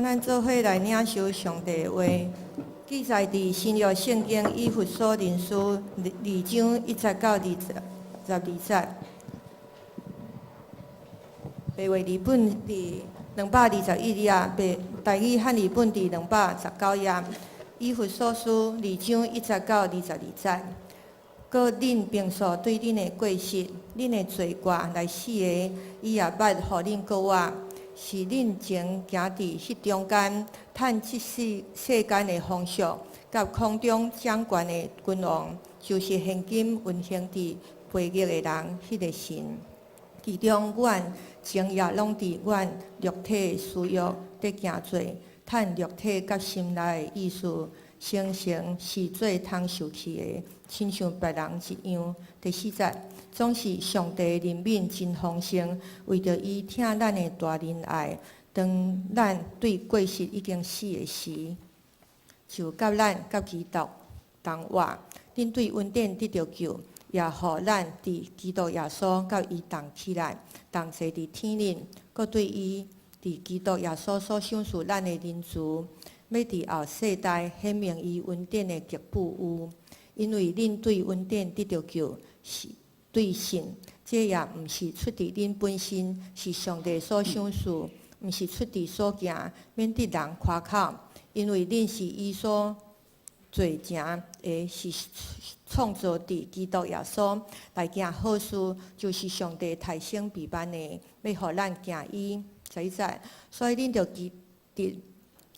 咱做伙來領受上帝的話，記載佇新約聖經以弗所人書二章一節到22節。白話字本佇221頁，白台語漢字本佇219頁。以弗所書二章一節到22節。閣恁平素對恁的過失、恁的罪過來死的，伊也捌予恁閣活，是恁前行佇彼中間，趁這世世間的風俗，佮空中掌權的君王，就是現今運行佇悖逆的人彼个神。其中，阮前也攏佇阮肉體的私欲咧行做，趁肉體佮心內的意思，生成是做通受氣的，親像別人一樣。第四節，總是上帝憐憫真豐盛，為著伊疼咱的大仁愛，當咱對過失已經死的時，就佮咱佮基督同活。恁對恩典得著救，也予咱佇基督耶穌佮伊同起來，同坐佇天頂，閣對伊佇基督耶穌所賞賜咱的仁慈，欲佇後世代顯明伊恩典的極富裕。因為恁對恩典得著救，是對信，這也毋是出佇恁本身，是上帝所賞賜，毋是出佇所行，免得人誇口。因為恁是伊所做成的，是創造佇基督耶穌來行好事，就是上帝預先備辦的，欲予咱行伊。11節，所以恁著記得，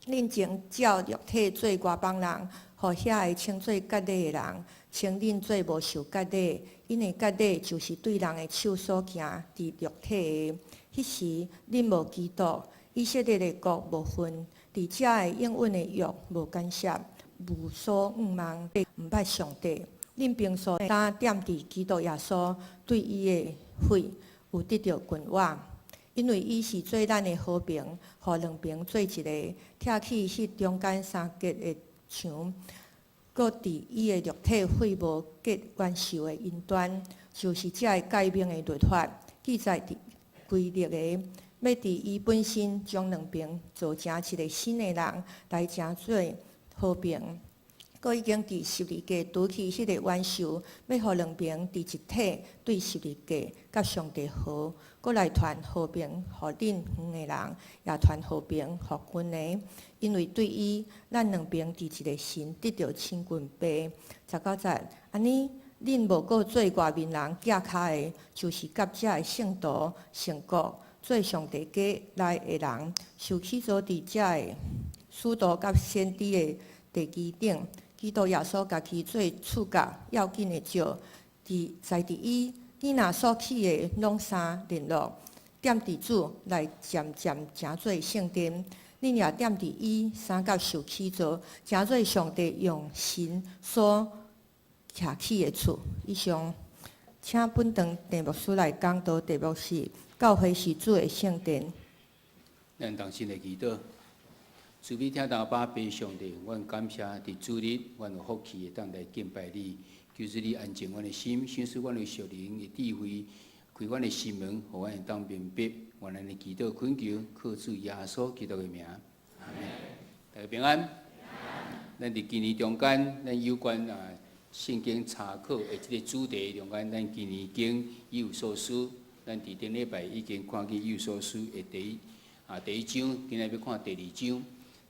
恁前照肉體做外邦人，予遐个稱做割禮的人，稱恁做無受割禮，𪜶的割禮就是對人的手所行佇肉體的。彼時恁無基督，以色列的國無份，佇這个應允的約無干涉，無所向望，毋捌上帝。恁平素當踮佇基督耶穌對伊的血有得著近活，因為伊是做咱的和平，予兩邊做一个，拆去彼中間相隔的牆，閣佇伊的肉體廢無結冤仇的爭端，就是這个誡命的律法，記載佇規律的，欲佇伊本身將兩邊造成一个新的人，來成做和平。閣已經佇十字架除去彼個冤仇，欲予兩邊佇一體對十字架佮上帝和，閣來傳和平予恁遠的人，也傳和平予近的。因為對伊，咱兩邊佇一个神得著親近父。19節，按呢，恁無閣做外面人寄跤的，就是佮遮个聖徒、聖國，做上帝家內的人，受起造佇遮个使徒佮先知的地基頂。基督耶穌家己做厝角要緊的石，佇在佇伊，你若所起的攏相連絡，踮佇主內漸漸成做聖殿，恁也踮佇伊相佮受起造，成做上帝用神所徛起的厝。以上，請本堂鄭牧師來講道，題目是教會是主的聖殿。咱同心來祈禱。慈悲疼阿爸父上帝，阮感謝佇主日，阮有福氣會當來敬拜你。求主你安靜阮的心，賞賜阮有屬靈的智慧，開阮的心門，予阮會當明白。阮按呢祈禱懇求，靠主耶穌基督的名。阿們。大家平安。咱佇今年中間，咱有關聖經查考的這个主題中間，咱今年經以弗所書，咱佇頂禮拜已經看見以弗所書的第一章，今仔欲看第二章。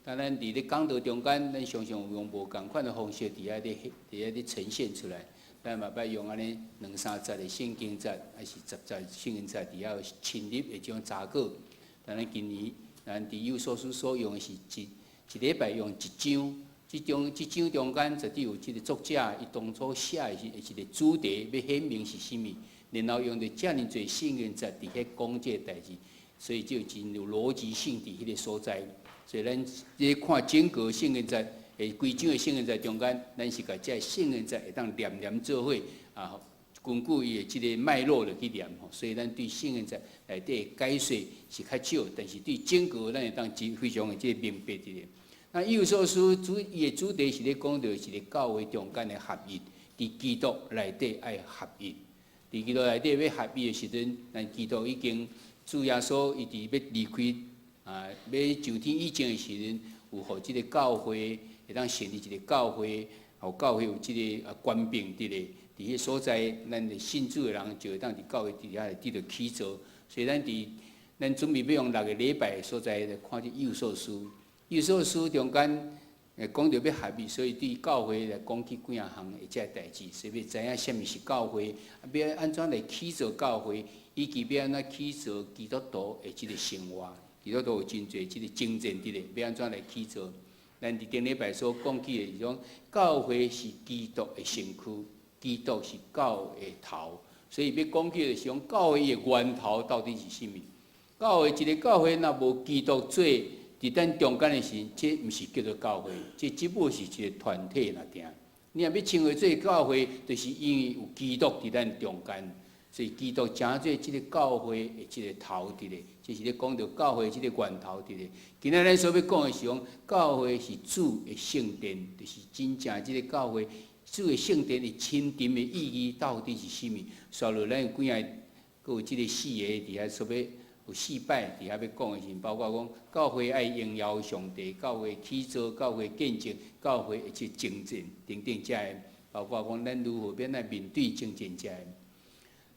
但咱佇咧講道中間，咱常常有用無仝款的方式佇遐咧呈現出來。咱嘛捌用按呢兩三節的聖經節，抑是10節聖經節，佇遐深入的這種查考。但咱今年，咱佇以弗所書所用的是一禮拜用一章，這章中間絕對有這个作者伊當初寫的是一个主題，欲顯明是啥物，然後用著遮爾濟聖經節佇遐講這个代誌，所以就真有邏輯性佇彼个所在。所以咱咧看整個聖經節，規章的聖經節中間，咱是共這个聖經節會當連連做伙啊，根據伊的這个脈絡落去連吼。所以咱對聖經節內底解說是較少，但是對整個咱會當真非常的這个明白一下。那以弗所書主伊的主題是咧講著一个教會中間的合一，佇基督內底愛合一，佇基督內底欲合一的時陣，咱基督已經主耶穌伊佇欲離開。欲上天以前的時陣，有予這个教會會當成立一个教會，予教會有這个權柄佇咧，佇彼所在，咱的信主的人就會當佇教會佇遐會得著起造。所以咱佇咱準備欲用六个禮拜的所在來看這以弗所書，以弗所書中間講著欲合一，所以對教會來講起幾仔項的這个代誌，所以欲知影啥物是教會，欲按怎來起造教會，以及欲按怎起造基督徒的這个生活。基督徒有真濟這个爭戰佇咧，欲按怎來起造？咱佇頂禮拜所講起的是講，教會是基督的身軀，基督是教會的頭，所以欲講起的是講教會的源頭到底是啥物？教會一个教會若無基督做佇咱中間的時，這毋是叫做教會，這只不過是一个團體爾爾。你若欲稱為做教會，就是因為有基督佇咱中間，所以基督成做這个教會的這个頭佇咧，這是咧講著教會這个源頭佇咧。今仔咱所欲講的是講，教會是主的聖殿，就是真正這个教會主的聖殿的深沉的意義到底是啥物？紲落咱有幾仔閣有這个四个佇遐說欲有四擺佇遐欲講的時陣，包括講教會愛榮耀上帝，教會起造，教會見證，教會的這爭戰等等遮个，包括講咱如何欲來面對爭戰遮个。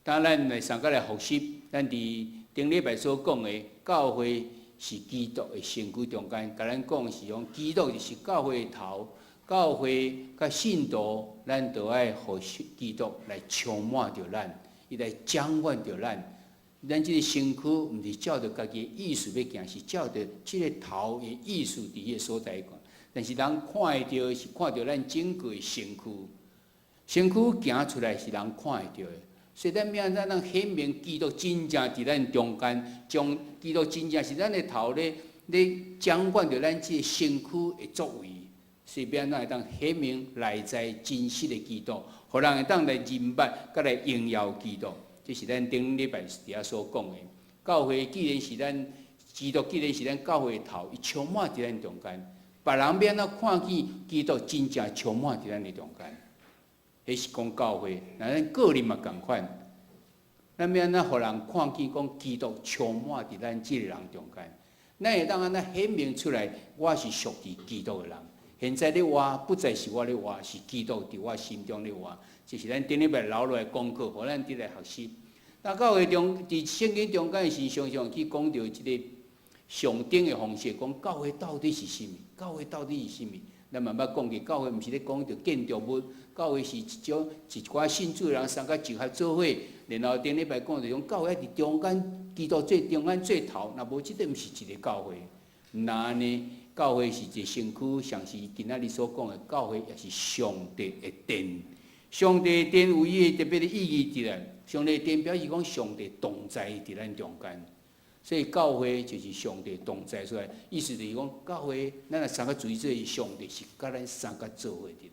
當咱來相佮來複習，咱佇頂禮拜所講的，教會是基督的身軀中間，共咱講是講基督就是教會的頭，教會佮信徒，咱都愛予基督來充滿著咱，伊來掌管著咱。咱這个身軀毋是照著家己的意思欲行，是照著這个頭的意思佇彼个所在行。但是人看會著是看著咱整个的身軀，身軀行出來是人看會著的。所以咱欲按怎咱顯明基督真正佇咱中間，將基督真正是咱的頭咧，咧掌管著咱這个身軀的作為。所以欲按怎會當顯明內在真實的基督，予人會當來認捌，佮來榮耀基督。這是咱頂禮拜佇遐所講的。教會既然是咱基督，既然是咱教會的頭，伊充滿佇咱中間，別人欲按怎看見基督真正充滿佇咱的中間？彼是講教會，若咱個人嘛仝款，咱欲按怎予人看見講基督充滿佇咱這个人中間？咱會當按怎顯明出來，我是屬於基督的人。現在咧活，不再是我咧活，是基督佇我心中咧活。這是咱頂禮拜留落來功課，予咱佇來學習。那教會中，佇聖經中間是常常去講著這个上頂的方式，講教會到底是啥物？教會到底是啥物？咱嘛捌講過，教會毋是咧講著建築物，教會是一種一寡信主的人相佮集合做伙，然後頂禮拜講著講教會佇中間，基督做中間做頭，若無這个毋是一个教會。毋但按呢，教會是一个身軀，像是今仔日所講的，教會也是上帝的殿。上帝的殿有伊的特別的意義佇咧。上帝的殿表示講上帝同在佇咱中間，所以教會就是上帝同在所在。意思就是講，教會咱若相佮聚做，上帝是佮咱相佮做伙佇咧。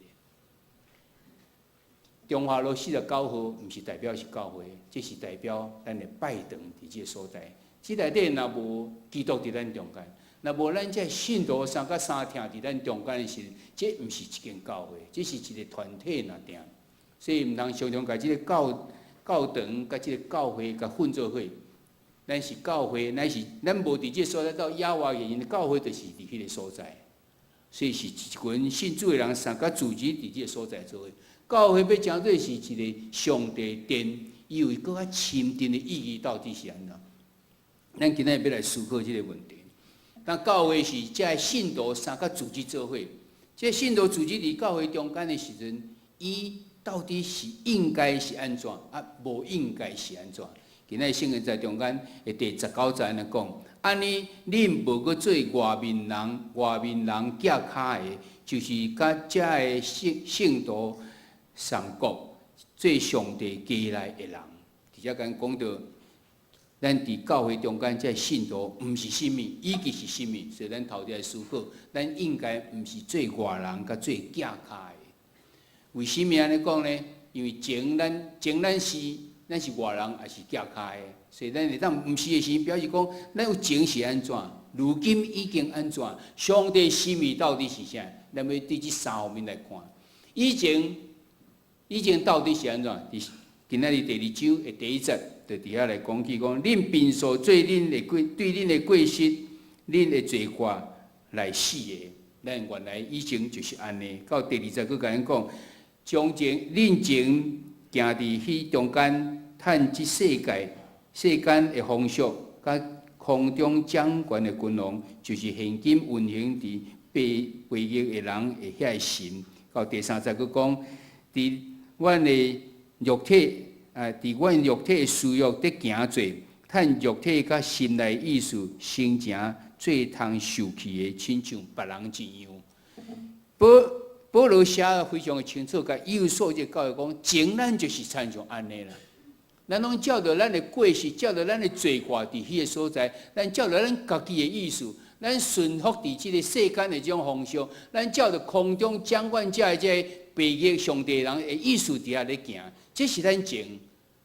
中華路49號，毋是代表是教會，這是代表咱的拜堂佇這个所在。這內底若無基督佇咱中間，若無咱這信徒相佮相疼佇咱中間的時陣，這毋是一間教會，這是一个團體爾爾。所以毋通常常共這个教教堂佮這个教會共混做伙。咱是教會，咱是咱無佇這个所在到野外去，因為教會就是佇彼个所在。所以是一群信主的人相佮聚集佇這个所在做伙。教會欲成做是一个上帝殿，伊有閣較深沉的意義，到底是按怎？咱今仔日欲來思考這个問題。當教會是這个信徒相佮組織做伙，這个信徒組織佇教會中間的時陣，伊到底是應該是按怎？啊，無應該是按怎？今仔日聖經在中間的第19節按呢講，按呢恁無閣做外面人，外面人寄跤的，就是佮遮个聖聖徒仝國，做上帝家內的人。佇遮共講著，咱佇教會中間，這个信徒毋是啥物，以及是啥物，所以咱頭一來思考，咱應該毋是做外人，佮做寄跤的。為啥物按呢講呢？因為前咱前咱是咱是外人，抑是寄跤的，所以咱會當毋是的時，表示講咱有前是按怎，如今已經按怎，上帝心意到底是啥？咱欲對這三方面來看。以前以前到底是按怎？佇今仔日第二章的第一節，就佇遐來講起講，恁貧素做恁的過，對恁的過失，恁的罪過來死的。咱原來以前就是按呢。到第二節閣共咱講，從前恁前行佇彼中間，趁這世界世間的風俗，佮空中掌權的君王，就是現今運行佇悖逆的人的遐個神。到第三節閣講，佇阮的肉體啊，佇阮肉體的私欲佇行做，趁肉體佮心內意思生成做通受氣的，親像別人一樣。保保羅寫得非常的清楚，共以弗所這個教會講，前咱就是親像按呢啦。咱攏照著咱的過去，照著咱的罪過佇彼個所在，咱照著咱家己的意思，咱順服佇這個世間的這種風俗，咱照著空中掌管者的這個悖逆上帝人的意思佇遐咧行，這是咱前。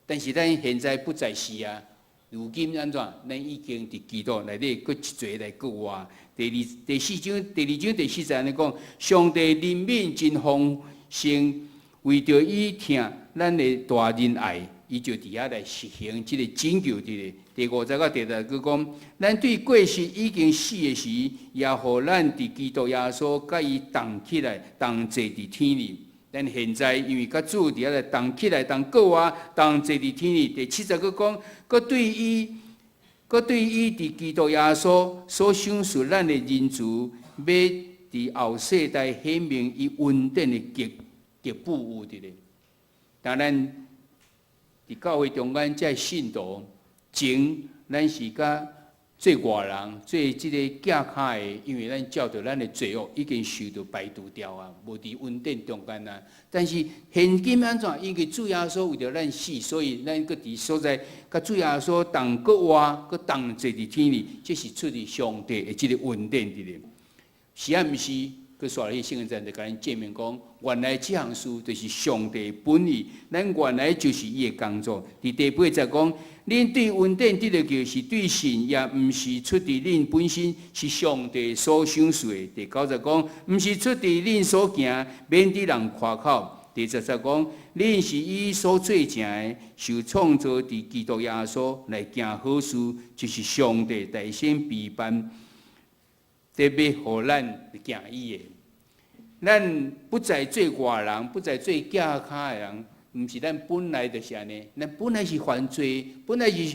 但是咱現在不再是啊。如今按怎？咱已經佇基督內底閣一齊來復活。第二第四章第二章第四節按呢講，上帝憐憫真豐盛，為著伊疼咱的大仁愛，伊就佇遐來實行這個拯救佇咧。第五節到第六節閣講，咱對過失已經死的時，也予咱佇基督耶穌佮伊同起來，同坐佇天裡。咱現在因為佮主佇遐來同起來，同復活，同坐佇天裡。第七節閣講，閣對伊佇基督耶穌所賞賜咱的仁慈，欲佇後世代顯明伊恩典的極極富有佇咧。當咱佇教會中間這信徒，前咱是佮做外人，做這个寄跤的，因為咱照著咱的罪惡已經受到排除掉啊，無佇恩典中間啊。但是現今按怎？因為主耶穌為著咱死，所以咱閣佇所在，佮主耶穌同復活，閣同坐佇天裡，這是出自上帝的這个恩典佇咧。是啊，毋是？閣煞去聖經就共咱證明講，原來這項事就是上帝本意，咱原來就是伊的工作。佇第八節講，恁對恩典得著救是對信，也毋是出佇恁本身，是上帝所賞賜的。第九節講，毋是出佇恁所行，免得人誇口。第十節講，恁是伊所做成的，受創造佇基督耶穌來行好事，就是上帝預先備辦，得欲予咱行伊的。咱不再做外人，不再做寄跤的人，毋是咱本來就是按呢。咱本來是犯罪，本來是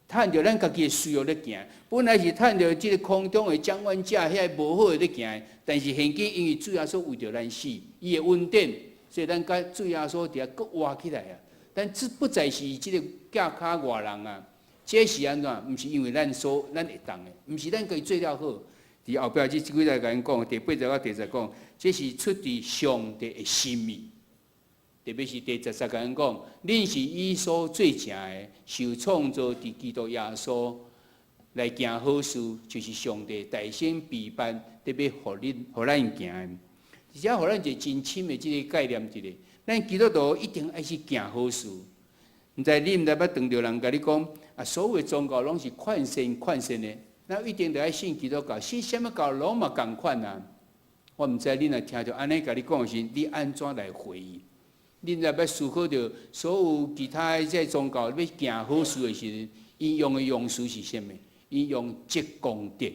趁著咱家己的需要咧行，本來是趁著這个空中的掌管者遐个無好的咧行。但是現今因為主耶穌為著咱死，伊的恩典，所以咱佮主耶穌佇遐閣活起來啊！咱這不再是這个寄跤外人啊！這是按怎？毋是因為咱所咱會當的，毋是咱家己做了好。佇後壁這幾節共咱講，第八節到第十講，這是出自上帝的心意。特別是第十節共咱講，恁是伊所做成的，受創造佇基督耶穌來行好事，就是上帝預先備辦，得欲予恁予咱行的。而且予咱一個真深的這个概念，一個，咱基督徒一定愛去行好事。毋知你毋知捌碰著人共你講啊？所有的宗教攏是勸善勸善的，那一定著愛信基督教，信啥物教攏嘛仝款啊！我毋知你若聽著按呢共你講時，你按怎來回應？你若欲思考著所有其他的這宗教欲行好事的時陣，𪜶用的用詞是啥物？𪜶用積功德，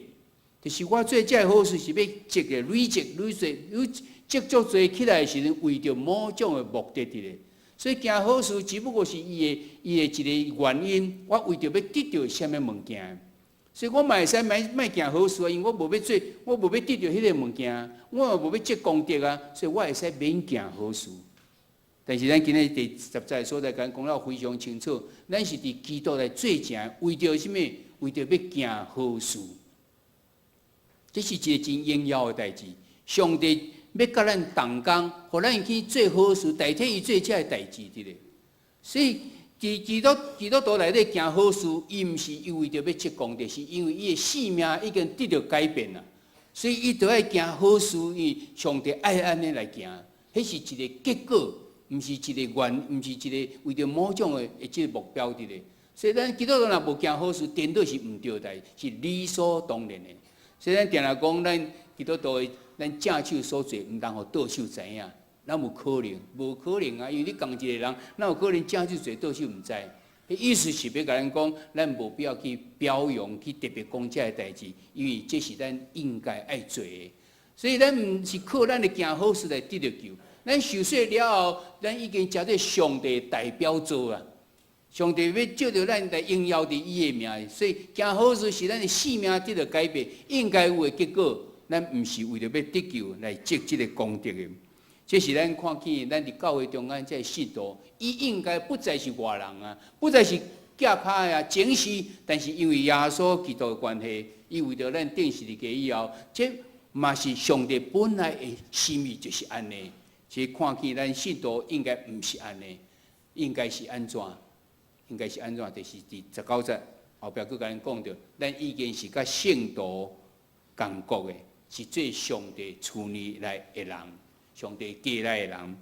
就是我做這个好事是欲積的累積累積累積足濟起來的時陣，為著某種的目的佇咧。所以行好事只不過是伊的一個原因。我為著欲得著啥物物件，所以我嘛會使莫莫行好事啊，因為我無欲做，我無欲得著彼个物件，我嘛無欲積功德啊，所以我會使免行好事。但是咱今日第十節所在，共咱講了非常清楚，咱是佇基督內做成，為著啥物？為著欲行好事。這是一個真榮耀的代誌。上帝欲佮咱同工，予咱去做好事，代替伊做這个代誌佇咧。所以，佇基督徒內底行好事，伊毋是因為著欲積功德，是因為伊的性命已經得著改變啦。所以，伊著愛行好事，因為上帝愛按呢來行，彼是一個結果，毋是一個原，毋是一個為著某種的這个目標佇咧。所以，咱基督徒若無行好事，顛倒是毋對代，是理所當然的。所以，咱定定講，咱基督徒的，咱正手所做，毋通予倒手知影，哪有可能？無可能啊！因為你仝一個人，哪有可能正手做，倒手毋知？彼意思是欲共咱講，咱無必要去表揚，去特別講這个代誌，因為這是咱應該愛做的。所以咱毋是靠咱的行好事來得著救。咱受洗了後，咱已經成做上帝代表作啊！上帝欲藉著咱來榮耀佇伊的名，所以行好事是咱的性命得著改變，應該有的結果。咱毋是為著欲得救來積這个功德的。這是咱看見咱佇教會中間這个信徒，伊應該不再是外人啊，不再是寄跤的啊，前是，但是因為耶穌基督的關係，伊為著咱釘十字架以後，這嘛是上帝本來的心意就是按呢。這看見咱信徒應該毋是按呢，應該是按怎？應該是按怎？就是佇19節後壁閣共咱講著，咱已經是佮聖徒仝國的，是做上帝厝內來的人，上帝家內的人。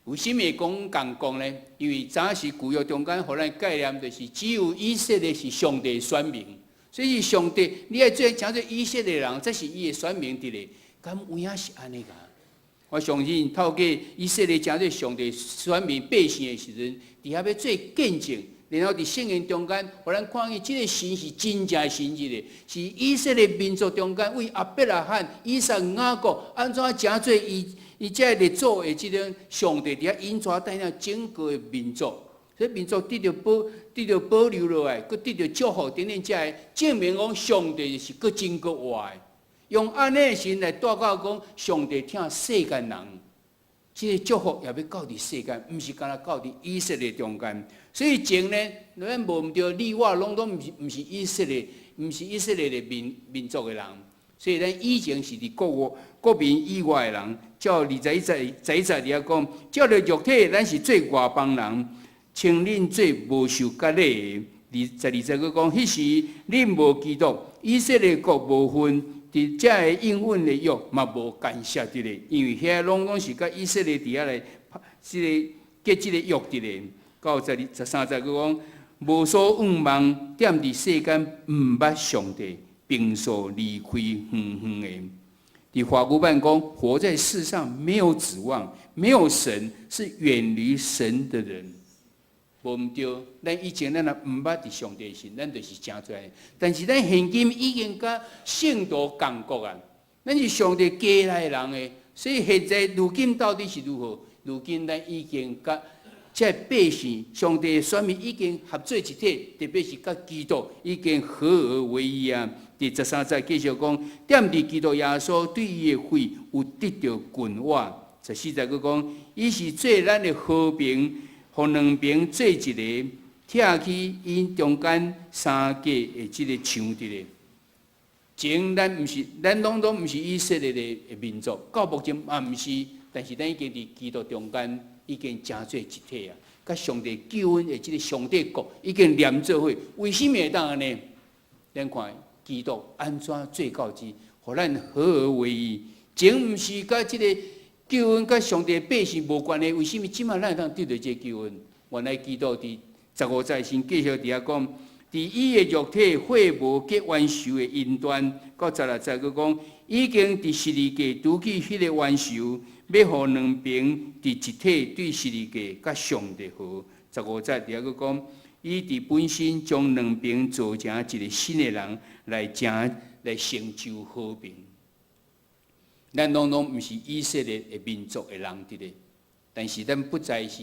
為啥物會講仝國呢？因為早時舊約中間予咱概念就是只有以色列是上帝選民，所以上帝你愛做成做以色列人，這是伊的選民佇咧。敢有影是按呢㗎？我相信透過以色列成做上帝選民百姓的時陣，佇遐欲做見證，然後佇聖經中間，予咱看見這个神是真正的神佇咧，是以色列民族中間為亞伯拉罕、以撒、雅各按怎成做伊伊這列祖的這種上帝佇遐引帶帶領整個的民族，這民族得著保留落來，閣得著祝福等等，這个證明講上帝是閣真閣活的。用按呢的神來帶到講，上帝疼世間人，這个祝福也欲到佇世間，毋是干焦到佇以色列中間。所以前呢，咱無毋對，你我攏總毋是以色列，毋是以色列的民族的人。所以咱以前是佇國民以外的人。照21節11節佇遐講，照著肉體，咱是做外邦人，稱恁做無受割禮的。22節閣講，彼時恁無基督，以色列國無份。佇這个應允的約嘛無干涉佇咧，因為遐攏總是佮以色列佇遐來拍這个結這个約佇咧。到12、13節閣講，無所向望，踮佇世間毋捌上帝，平素離開遠遠的。佇華語版講，活在世上沒有指望，沒有神，是遠離神的人。無毋對，咱以前咱若毋捌佇上帝時，咱就是成做。但是咱現今已經佮聖徒仝國啊，咱是上帝家內人的，所以現在如今到底是如何？如今咱已經佮這百姓，上帝的選民已經合做一體，特別是佮基督已經合而為一啊。第13節繼續講，踮佇基督耶穌對伊的血有得著近我。14節閣講，伊是做咱的和平。予兩邊做一个，拆去𪜶中間相隔的這个牆佇咧。前咱毋是，咱攏總毋是以色列的民族，到目前嘛毋是，但是咱已經佇基督中間已經成做一體啊！佮上帝救恩的這个上帝國已經連做伙，為啥物會當按呢？咱看基督按怎做到這，予咱合而為一，前毋是佮這个救恩佮上帝百姓無關係，為啥物這馬咱會當得著這个救恩？原來基督佇15節先繼續佇遐講，佇伊的肉體廢無結冤仇的因端，到16節閣講，已經佇十字架除去彼个冤仇，欲予兩邊佇一體對十字架佮上帝和。15節佇遐閣講，伊佇本身將兩邊造成一个新的人來成來成就和平。咱攏總毋是以色列的民族的人佇咧，但是咱不再是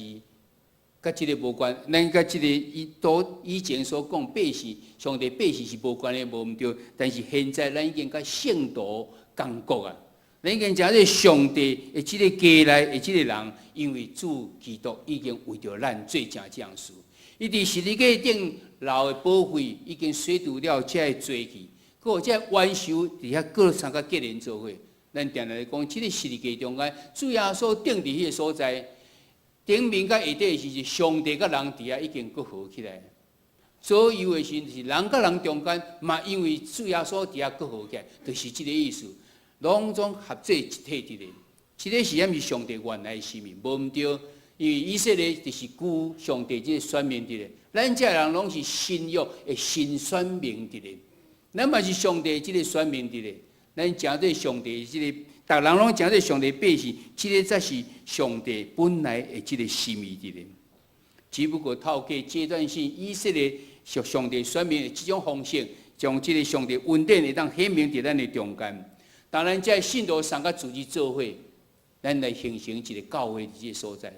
佮這个無關，咱佮這个以都以前所講百姓，上帝百姓是無關係，無毋對。但是現在咱已經佮聖徒仝國啊，咱已經成做上帝的這个家內的這个人，因為主基督已經為著咱做成這樣事，伊佇十字架頂流的寶血已經洗除了這个罪去，閣有這个冤仇佇遐閣相佮結連做伙。咱定定來講，這个十字架中間，主耶穌釘佇彼个所在，頂面佮下底是上帝佮人佇遐已經閣和起來。左右的時是人佮人中間，嘛因為主耶穌佇遐閣和起來，就是這个意思，攏總合做一體佇咧。這个是毋是上帝原來的心意？無毋對，因為以色列就是舊上帝這个選民佇咧，咱這人攏是新約的新選民佇咧，咱嘛是上帝這个選民佇咧。咱成做上帝這个，逐人攏成做上帝百姓，這个才是上帝本來的這个心意佇咧。只不過透過階段性以色列屬上帝選民的這種方式，將這个上帝恩典會當顯明佇咱的中間。當咱這信徒三個組織做伙，咱來形成一个教會佇這个所在。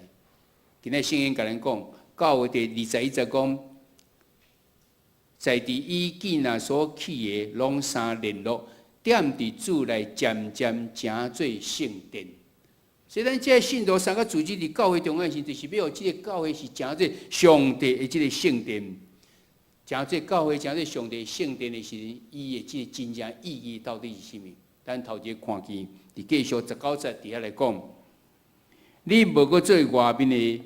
今仔聖經共咱講，教會第21節講，在佇以見若所起的，攏相聯絡，踮佇主內漸漸成做聖殿。所以咱這信徒三個組織佇教會中間時，就是欲予這个教會是成做上帝的這个聖殿。成做教會，成做上帝聖殿的時陣，伊的這个真正意義到底是啥物？咱頭一个看見，佇繼續19節佇遐來講，你無閣做外面的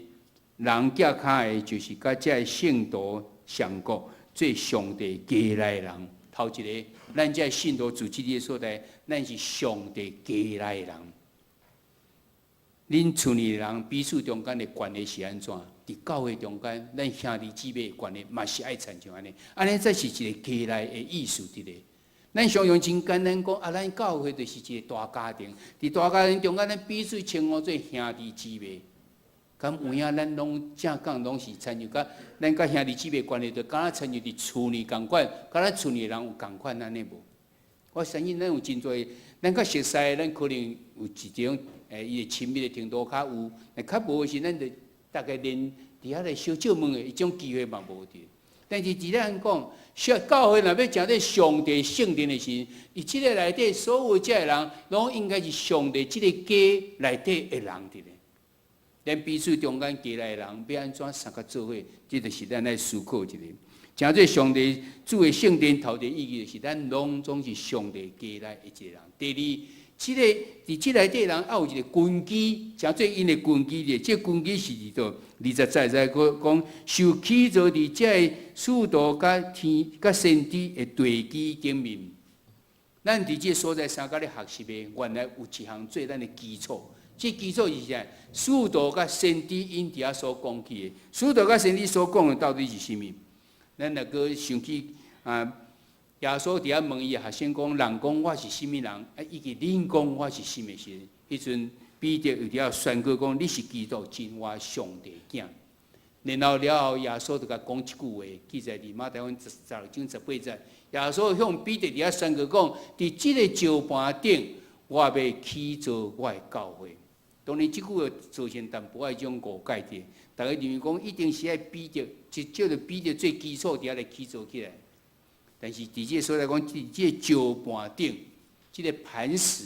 人寄跤的，就是佮這个聖徒相國，做上帝家內人。頭一个，咱這信徒組織的所在，咱是上帝家內的人。恁厝裡的人彼此中間的關係是按怎？佇教會中間，咱兄弟姊妹的關係嘛是愛親像按呢，按呢才是一个家內的意思佇咧。咱常常真簡單講啊，咱教會就是一个大家庭，佇大家庭中間，咱彼此稱呼做兄弟姊妹。敢有影咱攏正講攏是親像佮咱佮兄弟姊妹關係，就敢若親像佇厝裡仝款，敢若厝裡的人有仝款按呢無？我相信咱有真濟，咱較熟似，咱可能有一種伊的親密的程度較有，但較無的時，咱就逐家連佇遐來相借問的彼種機會嘛無著。但是佇咱講，教會若欲成做上帝聖殿的時，佇這个內底所有這个人，攏應該是上帝這个家內底的人佇咧。咱彼此中間家內的人欲按怎相佮做伙，這就是咱愛思考一个。成做上帝主的聖殿頭一個意義，就是咱攏總是上帝家內的一个人。第二，這个佇這內底人愛有一个根基，成做𪜶的根基咧。這个根基是佇佗？20節在講，受起造佇這个使徒佮天佮先知的地基頂面。咱佇這个所在相佮咧學習的，原來有一項做咱的基礎。這基礎是啥？使徒佮先知𪜶佇遐所講起的。使徒佮先知所講的到底是啥物？咱若閣想起啊，耶穌佇遐問伊學生講：人講我是啥物人？啊，以及恁講我是啥物時？彼陣彼得又佇遐宣告講：你是基督，真活上帝囝。然後了後，耶穌就共講一句話，記載佇馬太福音16章18節。耶穌向彼得佇遐宣告講：佇這个石盤頂，我欲起造我的教會。當然，這句話造成淡薄仔彼種誤解佇。逐家認為講一定是愛彼得，就照著彼得做基礎佇遐來起造起來。但是佇這个所在講，佇這个石盤頂，這个磐石，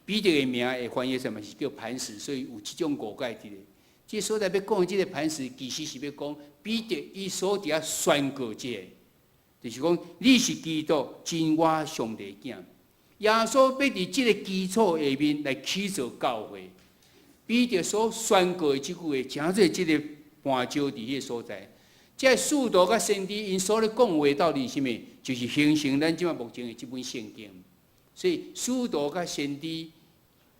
彼得的名會翻譯什麼？是叫磐石，所以有這種誤解佇咧。這个所在欲講的這个磐石，其實是欲講彼得伊所佇遐宣告這个，就是講你是基督，真活上帝囝。耶穌欲佇這个基礎下面來起造教會。彼得所宣告的這句話，成做這个磐石佇彼个所在。這使徒佮先知𪜶所咧講話到底是啥物？就是形成咱這馬目前的這本聖經。所以使徒佮先知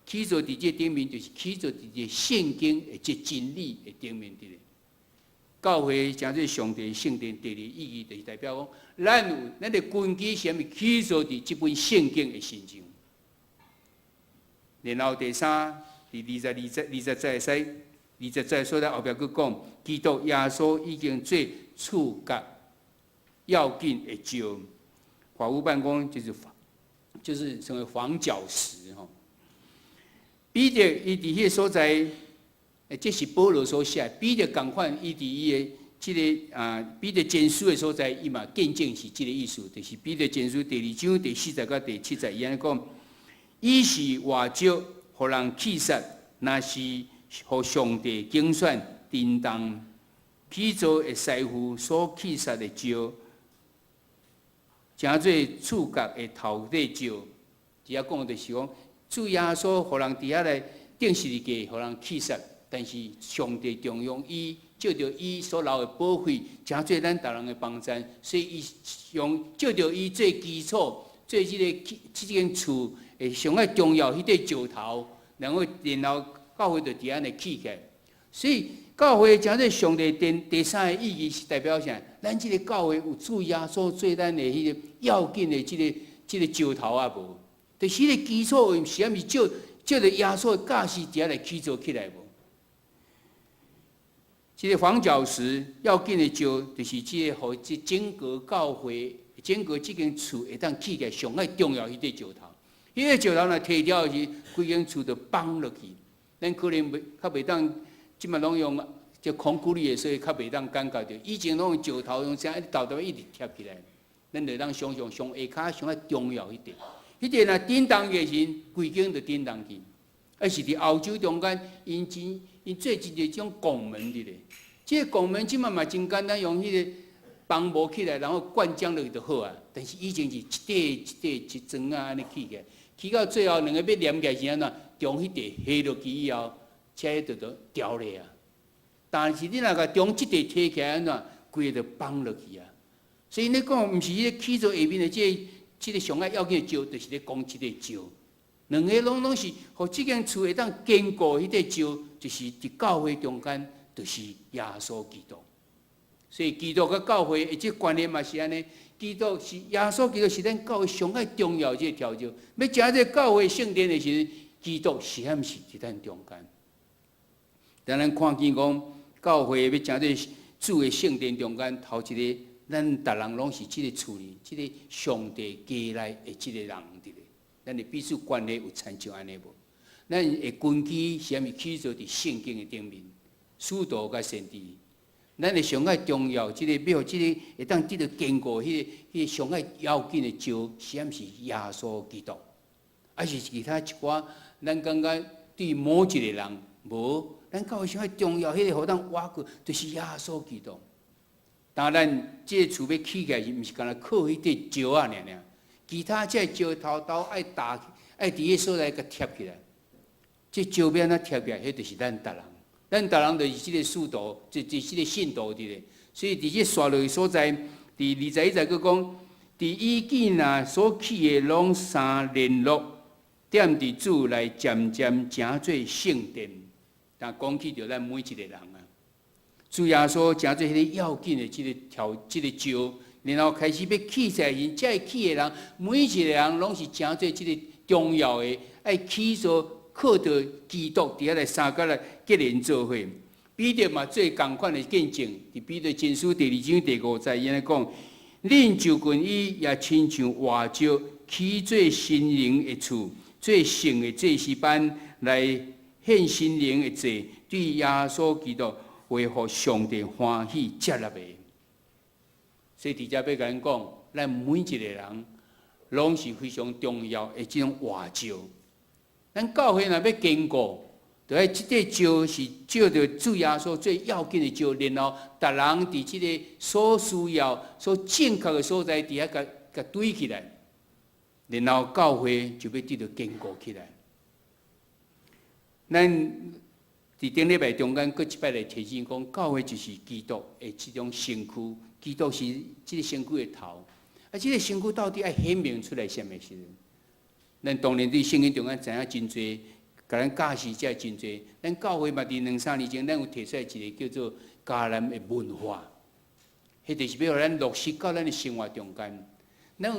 起造佇這頂面，就是起造佇這聖經的這真理的頂面佇咧。教會成做上帝聖殿，第二意義就是代表講，咱有咱的根基是啥物？起造佇這本聖經的身上。然後第三，佇22節20節使20節所在後壁閣講，基督耶穌已經做柱角要緊的石。法務辦公就是成為房角石吼。彼得伊佇彼个所在，這是保羅所寫。彼得仝款，伊佇伊的這个啊，彼得前書的所在，伊嘛見證是這个意思，就是彼得前書第二章第4節佮第7節，伊按呢講，伊是活石，予人棄殺，若是予上帝揀選，叮當起造的師傅所棄殺的石，成做柱角的頭塊石。佇遐講的就是講，主耶穌予人佇遐來釘十字架，予人棄殺，但是上帝重用伊，藉著伊所流的寶血，成做咱逐人的幫贊，所以伊用藉著伊做基礎，做這个這間厝的上愛重要彼塊石頭，然後教會就佇按呢起起來。所以教會成做上帝殿，第三個意義是代表啥？咱這个教會有主耶穌做咱的彼个要緊的這个石頭啊無？就是彼个基礎是毋是照著耶穌的教示佇遐來起造起來無？這个房角石要緊的石，就是這个予這整個教會、整個這間厝會當起來上愛重要彼塊石頭。彼個石頭若提掉時，規間厝就崩落去。咱可能袂較袂當，這馬攏用這 concrete 的，所以較袂當感覺著。以前攏用石頭用啥，一沓沓一直疊起來。咱就當想像上下跤上愛重要彼塊。彼塊若振動的時，規間就振動去。啊是佇歐洲中間，𪜶真𪜶做真濟種拱門佇咧。這個拱門這馬嘛真簡單，用彼個綁無起來，然後灌漿落去就好啊。但是以前是一塊一塊一磚仔按呢起起來，起到最後兩个欲連起來是按怎？將彼塊下落去以後，才就就牢咧啊。但是你若共將這塊提起來按怎？規个就崩落去啊。所以你講毋是彼個起座下面的這個這个上愛要緊的石，就是咧講這個石。兩个攏攏是，予這間厝會當堅固，彼塊石就是佇教會中間，就是耶穌基督。所以基督佮教會的這關係嘛是按呢。基督是耶穌基督是咱教會上愛重要這個條件。欲成這個教會聖殿的時陣，基督是毋是佇咱中間？當咱看見講教會欲成這主的聖殿中間，頭一個，咱逐人攏是這个厝裡，這个上帝家內的這个人佇咧。咱的彼此關係有親像按呢無？咱的根基是毋是起做佇聖經的頂面？使徒佮先知，咱的上愛重要，這個欲予這个會當得著堅固，彼个上愛要緊的石，是毋是耶穌基督？還是其他一寡？咱感覺對某一个人無？咱教會上愛重要，彼個予咱倚靠，就是耶穌基督。當咱這個厝欲起起來，毋是干焦靠彼塊石仔爾爾。其他這石頭都愛搭，愛佇彼所在共疊起來。這石欲按怎疊起來？彼就是咱逐人。咱逐人就是這个使徒，這個信徒佇咧。所以佇這紲落去所在，佇21節閣講，佇以見若所起的攏相聯絡，踮佇主內漸漸成做聖殿。但講起著咱每一个人啊，主耶穌成做彼個要緊的這个條，這个石。然後開始欲起起來時，這个起的人，每一个人攏是成做這个重要的，愛起做靠著基督佇遐來相佮來結連做伙。彼得嘛做仝款的見證，佇彼得前書第二章第五節，伊按呢講：恁就近伊也親像活石，起做新靈的厝，做聖的祭司班來獻新靈的祭，對耶穌基督為予上帝歡喜接納的。所以佇遮欲共咱講，咱每一個人攏是非常重要的這種活石。咱教會若欲堅固，就愛這塊石是照著主耶穌最要緊的石，然後逐人佇這个所需要、所正確的所在，佇遐共共對起來，然後教會就欲得著堅固起來。咱佇頂禮拜中間，閣一擺來提醒講，教會就是基督的這種身軀，基督是這个身軀的頭。啊，這个身軀到底愛顯明出來啥物時陣？咱當然對聖經中間知影真濟，共咱教示這真濟。咱教會嘛，佇兩三年前，咱有提出來一个叫做迦南的文化，彼就是欲予咱落實到咱的生活中間。咱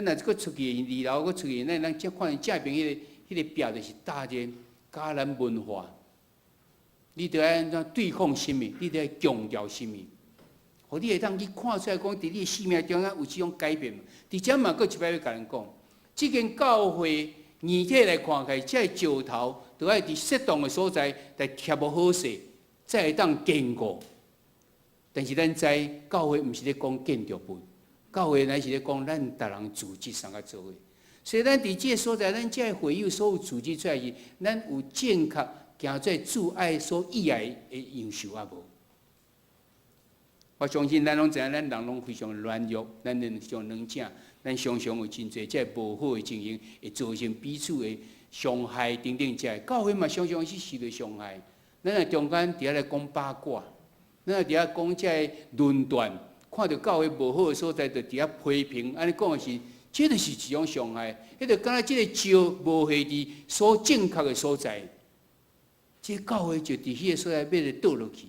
若閣出去二樓閣出去，咱咱才看見正邊彼个壁就是搭一個迦南文化。你著愛按怎對抗啥物？你著愛強調啥物？予你會當去看出來，講佇你的生命中間有這種改變。佇遮嘛，閣一擺欲共咱講，這間教會硬體來看起來，這个石頭著愛佇適當的所在來疊予好勢，才會當堅固。但是咱知教會毋是咧講建築物，教會乃是咧講咱逐人組織相佮做伙。所以咱佇這个所在，咱這个會友所有組織出來是，咱有正確行做主愛所意愛的樣式抑無？我相信咱攏知影，咱人攏非常軟弱，咱人上軟正，咱常常有真濟這無好的情形，會造成彼此的傷害等等。這教會嘛，常常是受著傷害。咱若中間佇遐來講八卦，咱若佇遐講這个論斷，看著教會無好的所在，就佇遐批評，按呢講的是，這就是一種傷害。彼就敢若這个石無下佇所正確的所在，這个教會就佇彼个所在欲來倒落去。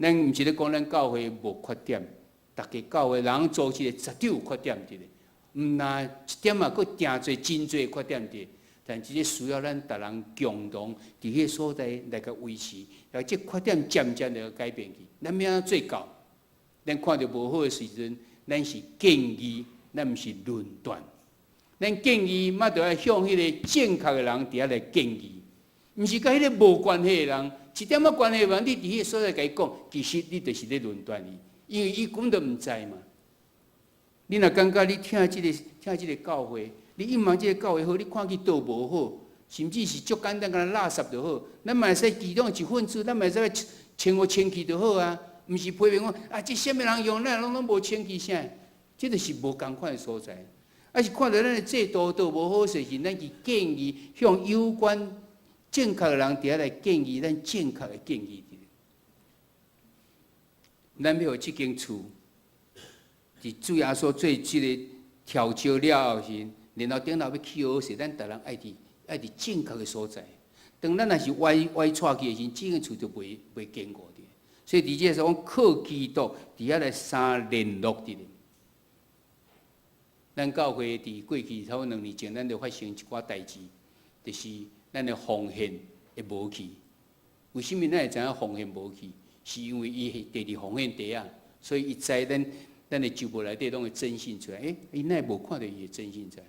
咱毋是咧講咱教會無缺點，逐个教會人組織的絕對有缺點佇咧，毋但一點仔，閣誠濟真濟缺點佇。但這个需要咱逐人共同佇彼个所在來共維持，來這缺點漸漸來改變去。咱欲按怎做到？咱看著無好的時陣，咱是建議，咱毋是論斷。咱建議嘛，著愛向彼个正確的人佇遐來建議，毋是共彼個無關係的人，一點仔關係無，你佇彼个所在共伊講，其實你就是咧論斷伊，因為伊根本就毋知嘛。你若感覺你疼這个教會，你希望這个教會好，你看去佗無好，甚至是足簡單，敢若垃圾就好，咱嘛會使其中一份子，咱嘛會使清予清氣就好啊。毋是批評講啊，這啥物人用，咱攏攏無清氣啥？這就是無仝款的所在。啊是看著咱的制度佗無好勢時，咱去建議向有關正確的人佇遐來建議，咱正確的建議。咱欲予這間厝，佇主耶穌做這个調招了後時，然後頂頭欲起好勢，咱逐人愛佇正確的所在。當咱若是歪歪掣去的時，這間厝就袂堅固的。所以佇這個時候，靠基督佇遐來相聯絡佇咧。咱教會佇過去差不多2年前，咱就發生一寡代誌，就是咱的奉獻會無去。為啥物咱會知影奉獻無去？是因為伊是佇奉獻袋仔，所以伊知咱的周報內底攏會徵信出來。欸，伊哪會無看著伊的徵信在？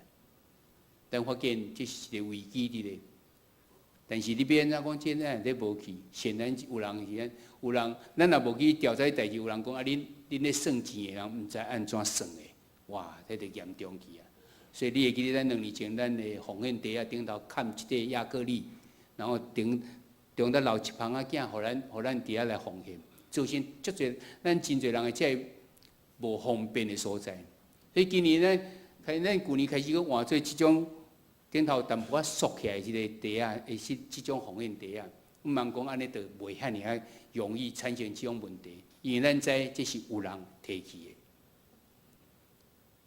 咱發現這是一個危機佇咧。但是你欲按怎講，這哪會咧無去？顯然有人是按，有人咱若無去調查代誌，有人講啊，恁咧算錢的人毋知按怎算的，哇，這就嚴重去啊！所以你會記得咱兩年前，咱的奉獻袋仔頂頭崁一塊亞克力，然後頂中間留一蜂仔囝，予咱佇遐來奉獻，造成足濟咱真濟人會這無方便的所在。所以今年呢，開咱舊年開始閣換做這種頂頭淡薄仔縮起來這个袋仔，會是這種奉獻袋仔。毋通講按呢就袂遐爾仔容易產生這種問題，因為咱知這是有人提去的。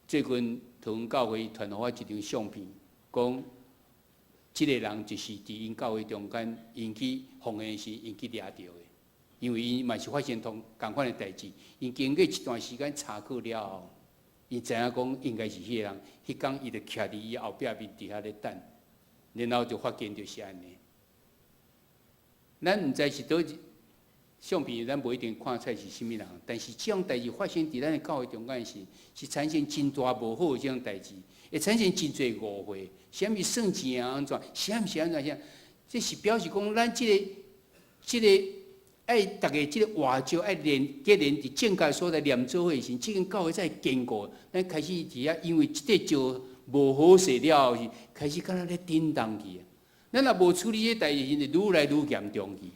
最近桃園教會傳予我一張相片，講這个人就是佇𪜶教會中間，𪜶去奉獻時，𪜶去掠著的。因為𪜶嘛是發生同仝款的代誌，𪜶經過一段時間查考了後，𪜶知影講應該是彼個人，彼工伊就徛佇伊後壁面佇遐咧等，然後就發現就是按呢。咱毋知是佗一相片，咱無一定看出來是啥物人，但是這種代誌發生佇咱的教會中間時，是產生真大無好的這種代誌，會產生真濟誤會。啥物算錢啊？按怎？啥物是按怎？啥？這是表示講，咱這个愛逐家這个活石愛連結連佇正確所在連做伙時，這間教會才會堅固。咱開始佇遐，因為這塊石無好勢了後是，開始敢若咧振動去啊。咱若無處理這代誌，就愈來愈嚴重去。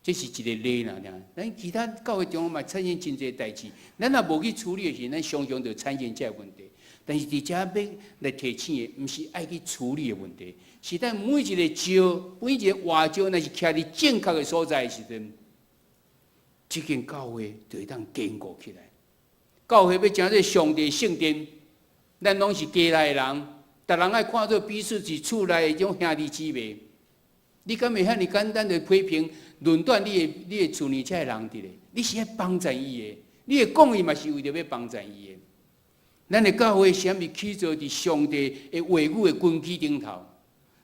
這是一個例爾爾。咱其他教會中嘛產生真濟代誌，咱若無去處理的時，咱常常就產生這个問題。但是佇遮欲來提醒的，毋是愛去處理的問題，是咱每一個石，每一個活石，若是徛佇正確的所在的時陣，這間教會就會當堅固起來。教會欲成做上帝聖殿，咱攏是家內的人，逐人愛看做彼此是厝內的這種兄弟姊妹。你敢會遐爾簡單的批評、論斷你的厝內這个人佇咧？你是愛幫贊伊的，你會講伊嘛是為著欲幫贊伊的。咱的教會啥物起造佇上帝的話語的根基頂頭？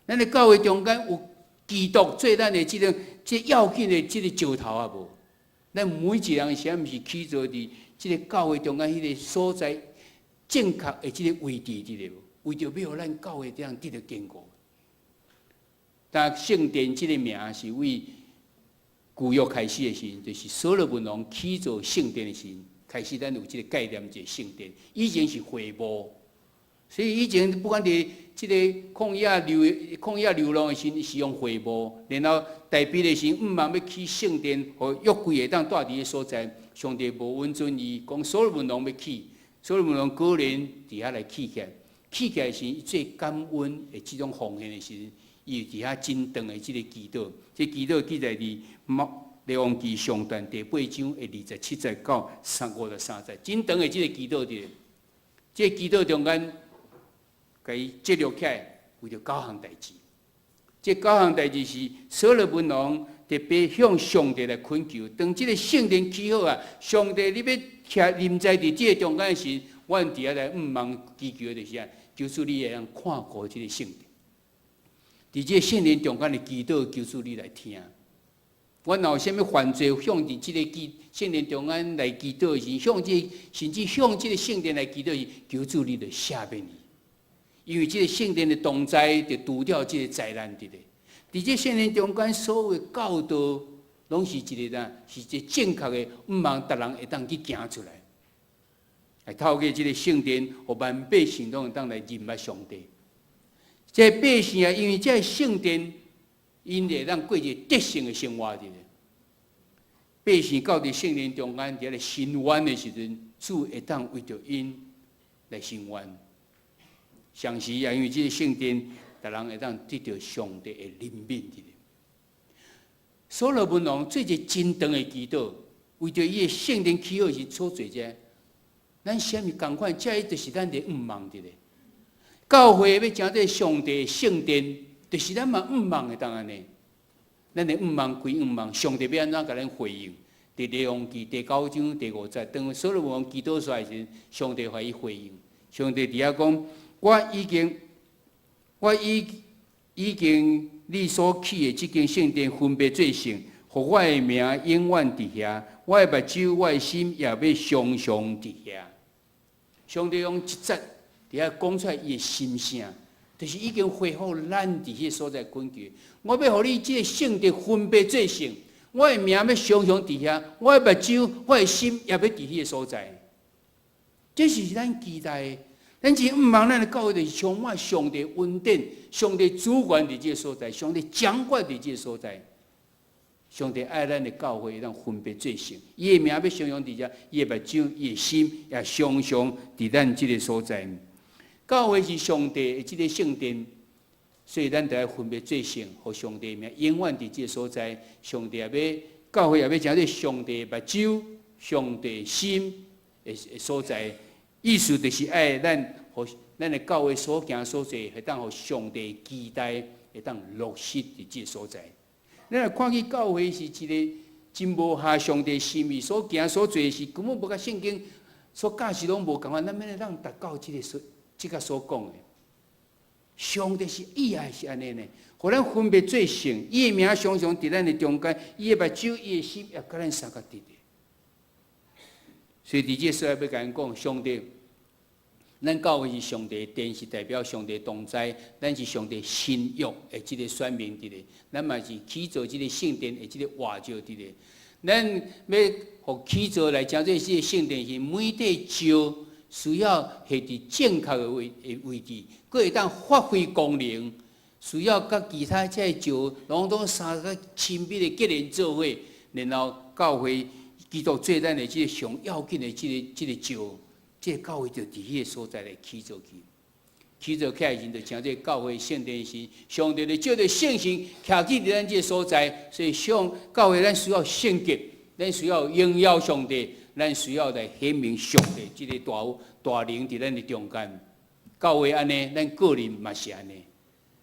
咱的教會中間有基督做咱的這個要緊的這個石頭啊無？咱每一個人啥物是起造佇這个教會中間彼个所在正確的這个位置佇咧無？為著欲予咱教會這樣得著堅固。但聖殿這个名是為舊約開始的時，就是所羅門王起造聖殿的時，開始咱有這个概念，一个聖殿。以前是會幕，所以以前不管佇這个曠野流浪的時，是用會幕，然後大衛的時，毋茫欲起聖殿，予約櫃會當蹛佇个所在，上帝無允准伊，講所羅門王欲起，所羅門王果然佇遐來起起來，起起來時，做感恩的這種奉獻的時，伊佇遐真長的這个祈禱，這祈禱記載佇列王紀上傳第八章的27節到53節，真長的這个祈禱佇咧，這个祈禱中間，共伊記錄起來，為著九項代誌。這九項代誌是所羅門王特別向上帝來懇求，當這个聖殿起好啊，上帝你欲徛臨在佇這个中間時，阮佇遐來向望祈求的就是啊，求主你會當看顧這个聖殿。佇這個聖殿中間的祈禱，求主你來聽。阮若有啥物犯罪，向佇這个祈聖殿中間來祈禱時，向這個甚至向這个聖殿來祈禱時，求主你就赦免伊。因為這个聖殿的同在，就除掉這个災難佇咧。佇這聖殿中間，所有的教導，攏是一个啥？是一个正確的，毋通逐人會當去行出來。來透過這个聖殿，予萬百姓攏會當來認捌上帝。這个百姓啊，因為這个聖殿，𪜶會當過一个得勝的生活佇咧。百姓到佇聖殿中間，佇遐咧申冤的時陣，主會當為著𪜶來伸冤。同時也因為這个聖殿，逐人會當得著上帝的憐憫佇咧。所羅門王做一个真長的祈禱，為著伊的聖殿起好時所做這，咱啥物仝款？這就是咱的向望佇咧。教會欲成做上帝的聖殿，就是咱嘛向望會當按呢。咱的向望歸向望，上帝欲按怎共咱回應？佇列王紀第九章第五節，當所羅門王祈禱煞的時，上帝予伊回應。上帝佇遐講：我已經，我已已經你所起的這間聖殿分別做聖，予我的名永遠佇遐，我的目睭，我的心也欲常常佇遐。上帝用一節佇遐講出來伊的心聲，就是已經回復咱佇彼个所在困求。我欲予你這个聖殿分別做聖，我的名欲常常佇遐，我的目睭，我的心也欲佇彼个所在。這是咱期待的。咱真向望咱的教會就是充滿上帝恩典、上帝主權佇這个所在，上帝掌管佇這个所在。上帝愛咱的教會，當分別做聖，伊的名欲常常佇遮，伊的目睭、伊的心也常常佇咱這个所在。教會是上帝的這个聖殿，所以咱著愛分別做聖，予上帝的名永遠佇這个所在。上帝也欲教會也欲成做上帝的目睭、上帝心的所在。意思就是愛咱，予咱的教會所行所做，會當予上帝期待，會當落實佇這个所在。咱若看去教會是一个真無合上帝心意，所行所做是根本無佮聖經所教示攏無仝款，咱欲按怎當達到這个所這个所講的？上帝是意愛是按呢呢，予咱分別做聖，伊的名常常佇咱的中間，伊的目睭，伊的心也佮咱相佮佇的。所以佇這个所在欲共𪜶講，上帝，咱教會是上帝的殿，是代表上帝同在，咱是上帝新約的這个選民佇咧，咱嘛是起造這个聖殿的這个活石佇咧。咱欲予起造來成做這个聖殿，是每塊石需要下佇正確的位置，閣會當發揮功能，需要佮其他這个石攏總相佮親密的結連做伙，然後教會基督做咱的這个上要緊的這個石。這个教會就佇彼个所在來起造去，起造起來時，就成做教會聖殿時，上帝就藉著聖神徛佇咱這个所在，所以上教會咱需要聖潔，咱需要榮耀上帝，咱需要來顯明上帝這个大大能佇咱的中間。教會按呢，咱個人嘛是按呢，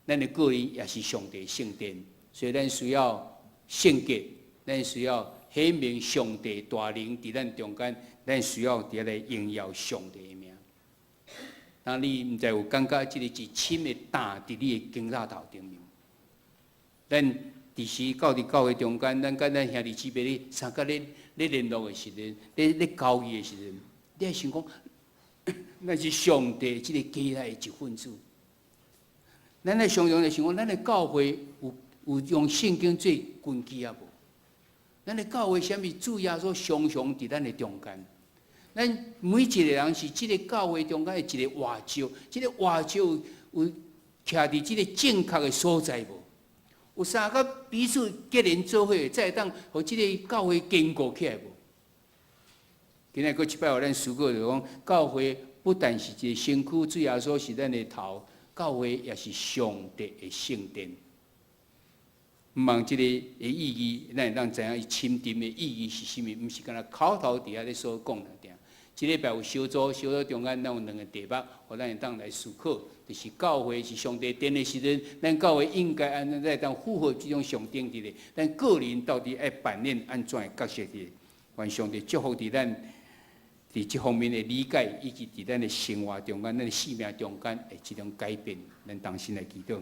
咱的個人也是上帝聖殿，所以咱需要聖潔，咱需要顯明上帝大能佇咱中間。咱需要佇遐來榮耀上帝的名。當你毋知有感覺這个一深的擔佇你的肩胛頭頂面。咱佇時到佇教會中間，咱佮咱兄弟姊妹咧相佮咧咧聯絡的時陣，咧咧交誼的時陣，你愛想講，咱是上帝這个家內的一份子。咱愛常常來想講，咱的教會有用聖經做根基啊無？咱的教會啥物主耶穌常常佇咱的中間。咱每一个人是這个教會中間的一个活石，這个活石有徛佇這个正確的所在無？有相佮彼此結連做伙，才會當予這个教會堅固起來無？今仔閣一擺予咱思考，就講教會不但是一个身軀，主耶穌是咱的頭，教會也是上帝的聖殿。毋望這个的意義，咱會當知影伊深沉的意義是啥物？毋是干焦口頭佇遐咧所講爾。這禮拜有小組，小組中間咱有兩个題目，予咱會當來思考，就是教會是上帝殿的時陣，咱教會應該按怎來當符合這種上頂佇咧？咱個人到底愛扮演按怎的角色佇咧？願上帝祝福佇咱佇這方面的理解，以及佇咱的生活中間、咱的生命中間的這種改變，咱同心來祈禱。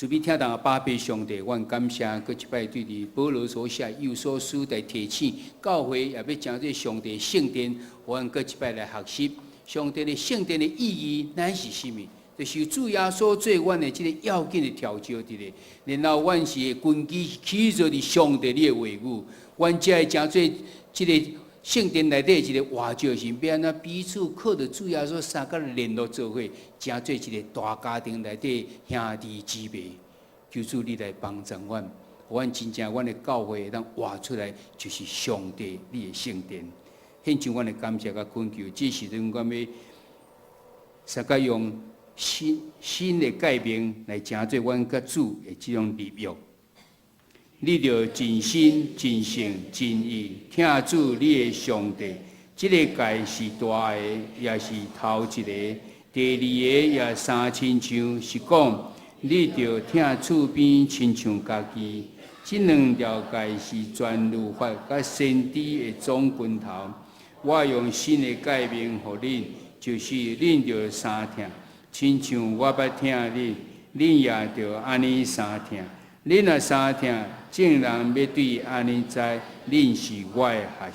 慈悲疼痛的爸爸上帝，阮感謝閣一擺對佇保羅所寫以弗所書來提醒教會，也欲成做上帝聖殿，阮閣一擺來學習上帝的聖殿的意義乃是啥物？就是主耶穌做阮的這个要緊的調招佇咧，然後阮是根基起做佇上帝你的話語，阮才會成做這个聖殿內底一个活石是欲按怎彼此靠著主耶穌相佮聯絡做伙，成做一个大家庭內底兄弟姊妹。求主你來幫助阮，予阮真正阮的教會會當活出來，就是上帝你的聖殿。獻上阮的感謝佮懇求，這時陣阮欲相佮用新新的誡命來成做阮佮主的這種立約。你著盡心、盡性、盡意疼主你的上帝。這个誡是大的，也是頭一个。第二个也相親像，是講你著疼厝邊親像家己。這兩條誡是全律法佮先知的總根頭。我用新的誡命予恁，就是恁著相疼，親像我捌疼恁，恁也著按呢相疼。恁若相疼，眾人欲對按呢知，恁是我的學